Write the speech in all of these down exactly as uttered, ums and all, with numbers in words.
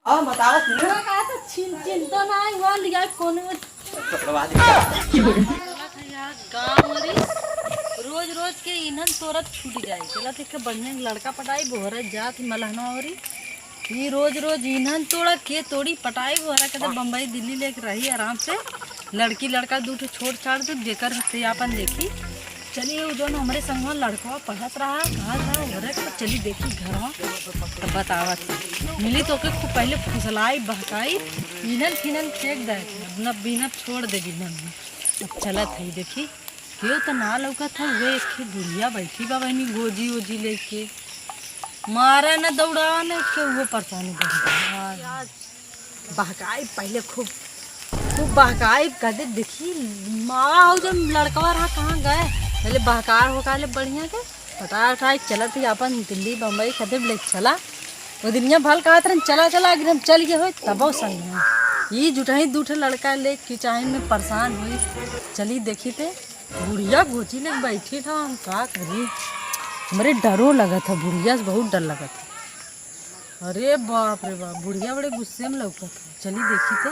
हाँ, बतावा तू। हाँ, कहा तो छीन, छीन तो ना आई, वहाँ लिया कोनो। पकड़वा दे। यार, गाँव रे, रोज रोज के इन्हन तोरत छूट जाए। चला देख के बढ़िया लड़का पटाई, बोहरा जात ही मलहना हो रही। ई रोज रोज इन्हन तोड़ा के तोड़ी पटाई, बोहरा के तो बम्बई दिल्ली लेके रही आराम से। लड़की लड़का दू ठो छोड़ छाड़ दे, जेकर से आपन देखी। चली, उ जौन हमरे संगवा लड़कवा पढ़त रहा, कहा था, "अरे, तो चली देखी घरवा, तो बतावत है।" मिली तो ओके खूब पहले फुसलाई, बहकाई, इनन फिनन फेंक दे, न बीनब छोड़ दे बीनब में। अब चलत है, देखी, केहू तो ना लौकत है, वे एक ठे बुढ़िया बैठी बा बहनी, गोजी ओजी लेके। मारा न दौड़ा न, केहू परेशानी बढ़ गई। बहकाई पहले खूब, खूब बहकाई, कदे देखी मावा हो जब लड़कवा रहा कहाँ गए, पहले बहकार होका ले बढ़िया के पटाई उटाई चलत ही अपन दिल्ली बम्बई कदे ले चला। वो दिनिया भल कहत रहन चला चला, अगर हम चल गए होई तबो संग में। ई जुटही दू ठे लड़का ले किचाइन में परेशान होई। चली देखी ते बुढ़िया गोजी ले बैठी था, हम का करी, हमरे डरो लगत है, बुढ़िया से बहुत डर लगत है। अरे बाप रे बाप, बुढ़िया बड़े गुस्से में लौकत है। चली देखी ते,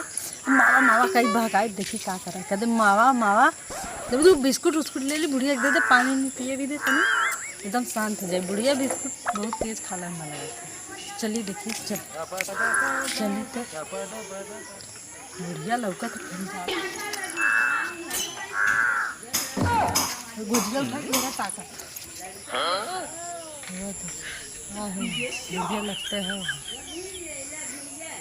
मावा मावा कई बहकाई, देखी का करे। कदे मावा मावा, जब तू बिस्कुट उस्कुट ले ली, बुढ़िया के दे दे, पानी नहीं पिए भी दे तनी, एकदम शांत हो जाए। बुढ़िया बिस्कुट बहुत तेज खाला में लगत है। चली देखी, चल, चली तो। बुढ़िया लौकत है। गुजिया उठा के मेरा ताकत। वो तो, हाँ, हाँ, बुढ़िया लगते हैं।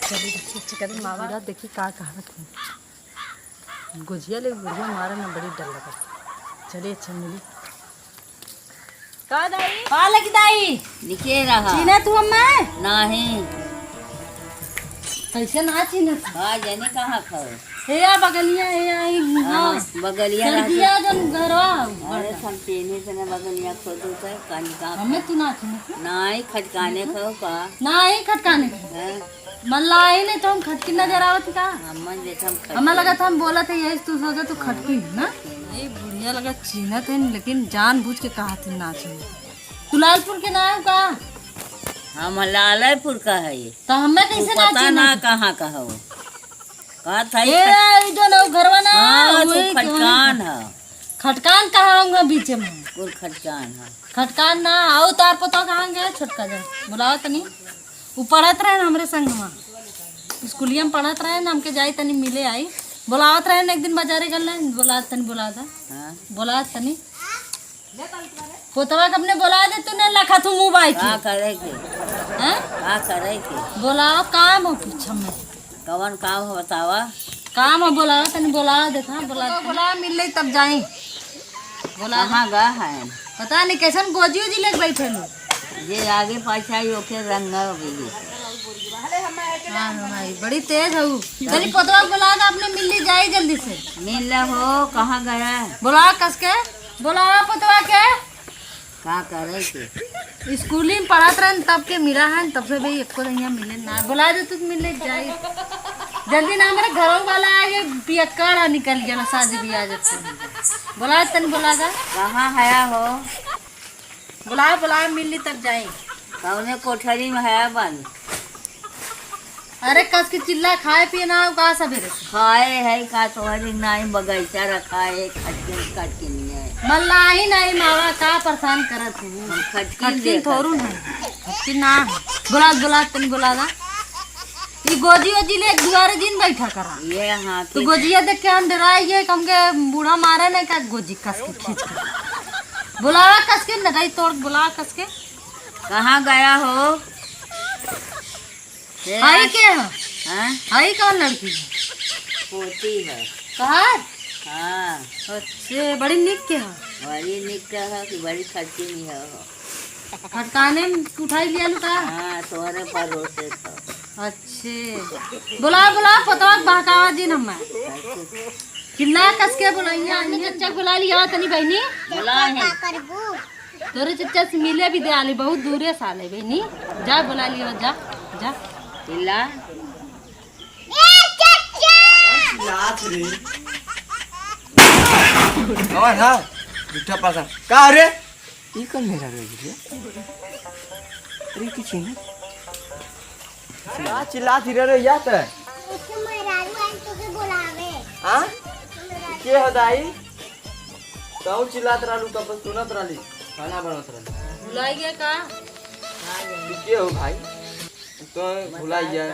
चलिए, देखिए, अच्छा, कदम मावा। बुढ़िया देखी का कहत है। गुजिया ले, बुढ़िया मारे में बड़ी डर लगत। चलिए, अच्छा, मिली। का दाई? का लगी दाई? निके रहा। चीन्हा तू हम्मे? नाही। कैसे ना चीन्हा तू? का जाने कहाँ खाओ? हे या बगलिया, हे या ई, हाँ, हाँ। बगलिया रहा खिड़किया तो। जन घरवा। अरे, हम चीन्हे से ना बगलिया खोदू तो, कहीं का हमें तू ना चीन्हा तू? नाही, खटकाने खाओ का? नाही, खटकाने खाओ। हाँ। मल्ला आई नहीं तो हम खटकी नजर आवत का? हमन देखम खटकी। हमें लगा था हम बोला थे यही तू सोचा तू खटकी है ना? ये बुढ़िया लगा चीन्हत है, लेकिन जानबूझ के कहा थे ना चीन्हत। तू लालपुर के ना हो का? हम लालपुर का है। तो हमें तू कैसे ना पता ना चिन्हत? कहाँ का हो? का था ए, ई? ई जो ना घरवा ना, हाँ, वही तू के वही खटकान का। है। खटकान कहाँ हूँ बीच में? कुल खटकान है। खटकान ना, आओ तार पता कहाँ गए छोटका जा? बुलाओ तनी। उ पढ़त रहे ना हमरे संग में, स्कूलिया में पढ़त रहे ना, हमके जाई तनी मिले आई, बोलावत रहे ना, एक दिन बाजारे गल रहे, बोला तनी, बोला दा, हाँ। बोला तनी। पोतवा के अपने बोला दे, तू नहीं लखा तू मुँह बाई का के। करे के? हाँ? का करे के? बोलाओ, काम हो पूछम में। कवन काम हो बतावा? काम हो, बोलाओ, तनी बोलाओ, देखा, बोला, बोला, मिल ले तब जाई। बोला। कहाँ गा है? पता नहीं कैसन गोजी उजी लेके बैठे लो। जे आगे पाछे आई, ओके रंगा हो गई। हाँ, हाँ, भाई, बड़ी तेज है उ। चली, पोतवा के बोला दे, अपने मिल ली जाई जल्दी से। मिल ले हो, कहाँ गया? बोला कस के, बोला पोतवा के। का करे के? स्कूली में पढ़त रहन, तब के मिला है, तब से भी एको दहिया मिले ना। बोला दे तू मिले जाई। जल्दी ना, हमारे घरों वाला आ गए, पियक्कड़ निकल गया, शादी ब्याह जब से। बोला तनी, बोला दा। कहाँ हया हो? बुलाए, बुलाए, मिल ली तब जाए। कौने कोठरी में है बन? अरे कस के चिल्ला, खाए पिए ना हो का सबेरे से? खाए है का, तोहरी नाई बगीचा रखा है, खटकिन खटकिन है। मल्लाही नहीं मावा, का परेशान करत हूँ? हम खटकिन खटकिन देखत थोड़ू है। नहीं, खटकिन ना है। बुला, बुला, तनी बुला दा। ई गोजी ओजी ले दुआरे जिन बैठा करा। ये हाँ, तू ठीक। गोजिया देख के हम डराए, ये कम के बूढ़ा मारे नहीं का, गोजी कस के खींच के। बुलावा कस के, नगई तोड़, बुलावा कस के। कहाँ गया हो? ए, हाई के है? हाँ? हाई कौन लड़की है? पोती है। कहाँ? हाँ। अच्छे, बड़ी निक के है? बड़ी निक के है कि बड़ी खटकी नहीं है हो। खटकाने में उठाई लिया लू का? हाँ, तोहरे भरोसे तो। अच्छे। बोला, बोला, पतवा के बहकावा जी न हमें। चिल्ला कस के बोला, यहाँ आइए। चच्चा के बुला लिया तनी बहनी। बोला है। तोरे चच्चा से मिले भी दे आली, बहुत दूरे से आले बहनी। जा बोला लिया, जा, जा। चिल्ला। नाच रे। कौन है? झूठा पासा। का रे? ई कौन मेरा रे भैया? अरे, की चीज है? का चिल्लात ही रहे या त? उसके मेहरारू आई तो के बुलावे। हाँ? के हो दाई? तऊ चिल्लात रहलू, तब सुनत रहली, खाना बनत रहली। भुलाई गया का? तू के हो भाई? तो भुलाई गया।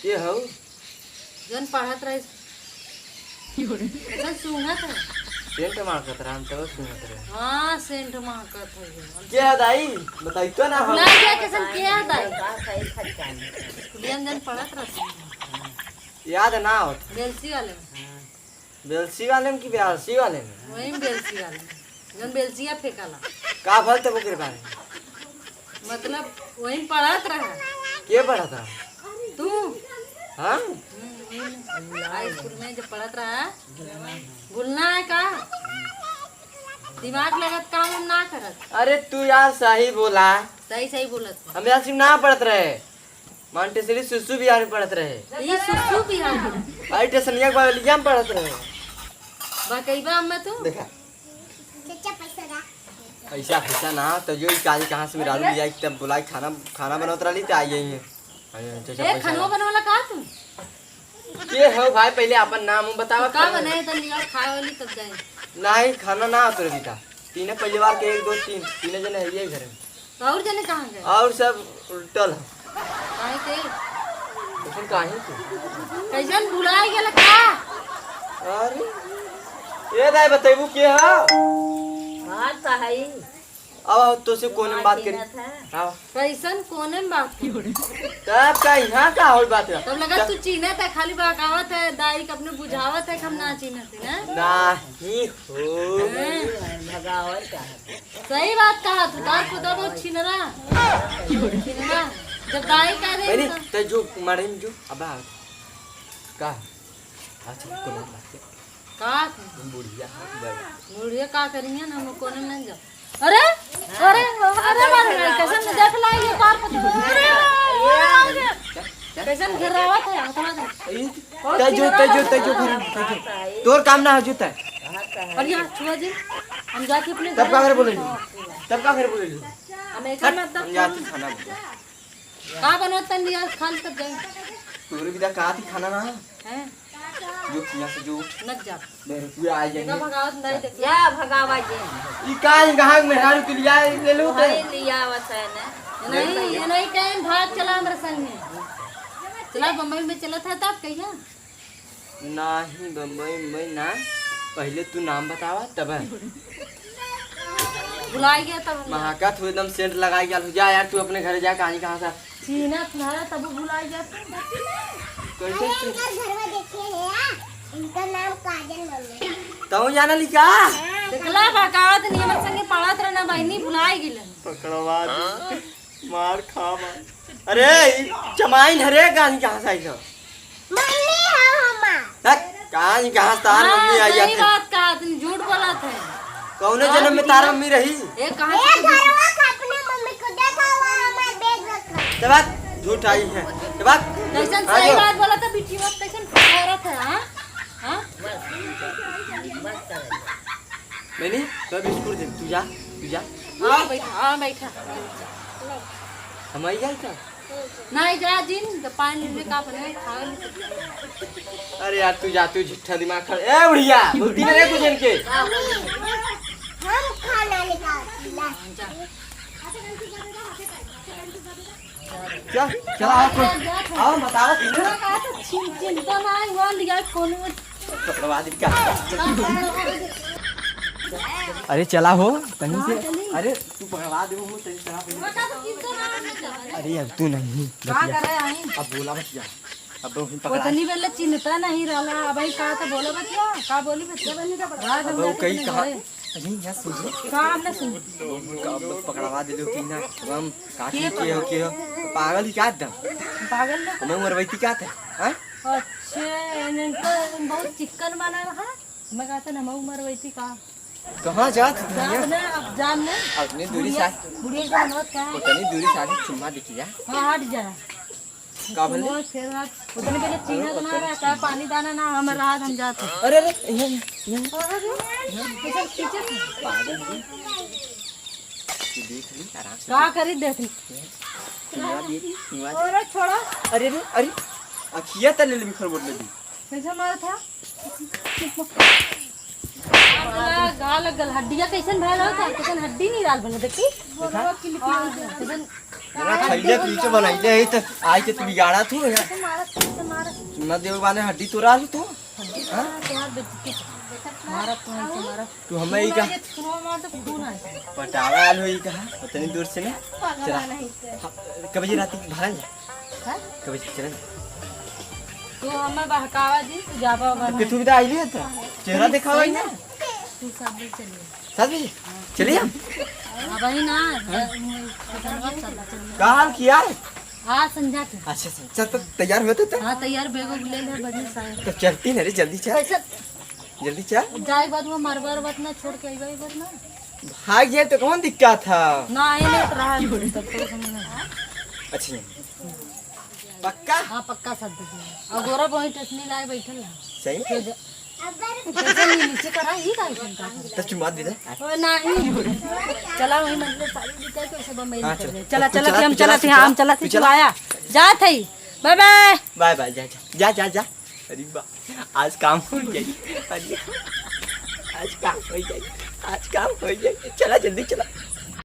के हो? जन पढ़त रहे। जन सूंघत रहे। सेंट मारत रहे, हम तब सूंघत रहे। हाँ, सेंट मारत है। के है दाई? बताई तो ना हो। भुलाई गया कैसन के है दाई? कुलियन जन पढ़त रहे। याद ना होत। बेलसी वाले में। बेलसी वाले में कि बेलसी वाले में? वही में बेलसी वाले में। जौन बेलसिया फेंकाला। का भल तब ओकरे बारे में? मतलब, वही पढ़त रहा। के पढ़त रहा? तू। हाँ? हम्म, वही में। हाई स्कूल में जब पढ़त रहा, भूलना है का? दिमाग लगत काम हम ना करत। अरे तू यार सही बोला। सही, सही बोलत। हम यार सिर्फ ना पढ़त रहे। मांटेसरी सुसु बिहार में पढ़त रहे। ई सुसु बिहार में? भाई टेसनिया के बगलिया में पढ़त रहे। बकैबा अम्मा तू? देखा। चचा पैसा दा। पैसा, पैसा ना, तो जो ई काली कहाँ से मेहरारू लिया, तब बुलाई खाना, खाना बनवत रहली, तो आई यही है। अरे, चचा ए, पैसा खानवा दा। बनवला का तू? के हो भाई, पहले अपन नाम उम बतावा, का फिर। बनाए, तन लिया खाए वाली, तब जाए। नहीं, खाना ना होत रही था। तीने परिवार के, एक, दो, तीन, तीने जने है ये घर में। तो और जने कहाँ गए? और सब उल्टल है। काहे के? लेकिन काहे के? कैसन भुलाए गेल का? अरे, ए दाई बतैबू के हो? बात तो है ही। अब तो से कोने में बात करी। चिन्हत है। हाँ। कैसन कोने में बात करी? तब का यहाँ का होई बात है? तब लगा तू चिन्हत है, खाली बहकावत है, दाई के अपने बुझावत है कि हम ना चिन्हत है ना? नहीं हो। हैं? भगावल चाहत। सही बात कहा तू, तार खुदा बहुत छिनरा। छिनरा। जब दाई कह दे बहनी, तो तै जो मारे में जो, अब आ। का? अच्छा, कोनो बात नहीं। का? बुढ़िया, बड़ी। बुढ़िया का करिए ना, हम कोने में नहीं जा। अरे, अरे, अरे, मार रहा है, कैसन देख ला ये तार पता। अरे, अरे, अरे, कैसन गिरावत है, हथवा दे। ई, तै जो, तै जो, तै जो, फिर, तै जो। तोर काम ना हो जूता। अरे यहाँ छुआ जी, हम जाके अपने तब का घर बोले? तब का घर बोले? हम एक हट, मतलब हम जाते खाना बना। का बनवत तन लिया, खा ले तब जाए। तोरे बिना का थी खाना ना? हैं? जो यहाँ से जो उठ। नक जा। दे रुपया आ जाएंगे। देखा भगावत नहीं देखा। या भगावा जे। ई का ई कहाँ मेहरारू के लिया ले लो तो। भाई लिया वैसे ने। नहीं, ये नहीं कहें भाग चला हमरे संग में। चला बम्बई में चला था तब कहिया? नाही, बम्बई, मुंबई ना। पहिले तू नाम बतावा, तब। भुलाई गया तब हम। महाका तू एकदम सेंट लगाई गया। जा यार, तू अपने घरे जा, कहानी कहाँ से? चीना तुम्हारा तब भुलाई गया तू। कैसे अरे, तू? इनका घर में देखे हैं, इनका नाम काजल मम्मी। तू जाना ली का? देखला, बकावत नहीं, हमर संगे पढ़त रहना, बहिनी भुलाई गेलन। पकड़वा दे। मार खा, मार। अरे, ई जमाइन हरे, गान कहाँ से आई हो? मम्मी हो हमार। हट, गान कहाँ से तार हाँ, मम्मी आई सही आते? बात कहा, तुम झूठ बोलत है। कौने और जन्म में बिटिया? तार मम्मी रही? ए, कहाँ ए, से घरवा का अपने मम्मी को देखा हुआ हमार बैग रखा। ते बात झूठ आई है। ते बात। कैसन हाँ सही जो। बात बोला था, बिटिया कैसन औरत है, हाँ? हाँ? नहीं, नहीं, तो बिस्कुट दे, तू जा, तू जा। हाँ, बैठा, हाँ, बैठा। हम आई जाए तो? नहीं, जा जिन, तो पानी में का बने, खा ले। अरे यार, तू जा, तू झूठा दिमाग खा। ए बुढ़िया, बोलती ना रे कुछ इनके। हम खाना निकालती ला। जा। क्या? चला, आओ, कौन? आओ, बताओ, तुम। चिं-, चिंता ना, वहाँ लिया, कौन में? पकड़वा दे, क्या? अरे, चला हो, तनी से। कहाँ चली? अरे, तू पकड़वा दे, वो तनी चला, पहले। अरे, अब तू नहीं, का बतिया। करे आई? अब बोला, बतिया। अब वहीं पकड़ा। उतनी बेले चिन्हता नहीं रहला, अब ही का तो बोला, बतिया, का बोली, बतिया? रात अब हम वो जाके कहीं अपने कहाँ? घरे। अरे, यहाँ सुन। का हमने सुन? का अब पकड़वा दिलो कि ना? हम का के के हो, के हो? पागल ही का एकदम? पागल ना। हम उम्र वैती का थे? हाँ? अच्छे, इनका बहुत चिकन बना रहा। मैं कहता ना, हम उम्र वैती का। कहाँ जात जान दुनिया? ले, अब जान ले। अपनी दूरी बुढ़िया, सा-, बुढ़िया का मनोत का है? उतनी दूरी सारी चुम्मा दिखिया। हाँ, हट जा। का भले? वो फिर रात उतने पहले चीना तो ना रहा, का पानी दाना ना, हम रात हम जाते। अरे, अरे, यहाँ, यहाँ। अरे, पीछे, पीछे से। पागल है। तू देख ली, आराम से। का करी देख ली। चुमा दे, चुमा दे। अरे छोड़ा। अरे रे, अरे, अखिया तले ले बिखर बोल दे। कैसे मारा था? घा लगल, हड्डिया कैसन भयल होता, कैसन हड्डी निराल बने, देखी? देखा? हाँ, कैसन मेरा खैले पीछे बनाइले है तो आज के तू बिगाड़ा तू है। कैसे मारा, कैसे मारा? चुमा देव बाने हड्डी तोड़ा लू तू। हड्डी हाँ? तोड़ा, तोड़ा बेइज्जती। मारा तू, ऐसे मारा। तू हमें ही खून कहा? आ जाए, खून मार तो खून आ जाए। पटावा आल होई कहा? उतनी दूर से ना। पागल चला। है नहीं से। हाँ, कब जी रात की भागल जा? हाँ? कब जी चला जा? तू हमें बहकावा जी, तू जाबा वाला। कि तू भी तो आइली है तो? चेहरा दिखावा ही ना। तू साथ में चलिए। साथ में? चलिए हम। अब वही ना, हाँ? द-, सजनवा चला, चलिए। का हाल किया है? हाँ, संझा के। अच्छा, अच्छा। चल, तो तैयार होते तो? हाँ, तैयार, बैग उग ले ले, बढ़िया सा है। तो चलती ना रे, जल्दी चल। कैसे? जल्दी चल। जाए बाद वो मरबर बात ना छोड़ के अइबा, अइबा ना। भाग जाए तो कौन दिक्कत है? ना, ये लेट रहा है, तब तो समझ में आया। अच्छा, पक्का? हाँ, पक्का साथ दे दूँगा। और गौरव वहीं टसनी लाए बैठल है। सही में? तो जा-, कैसे नहीं नीचे करा, ये का ऐसा का? तो चुमा दे दे। ओ, नहीं। चला वहीं मंदिर साड़ी दिखाई तो उसे बम्बई हाँ, निकल चल। गए। चला, तू चला, चला, तू हम चला, चला, तू हम चला। चला, तू तू चला। चला, आया। जा थे। बाय बाय। बाय बाय, जा, जा, जा, जा, जा। अरे बा, आज काम हो जाई। अरे, आज काम हो जाई, आज काम हो जाई। चला, जल्दी चला।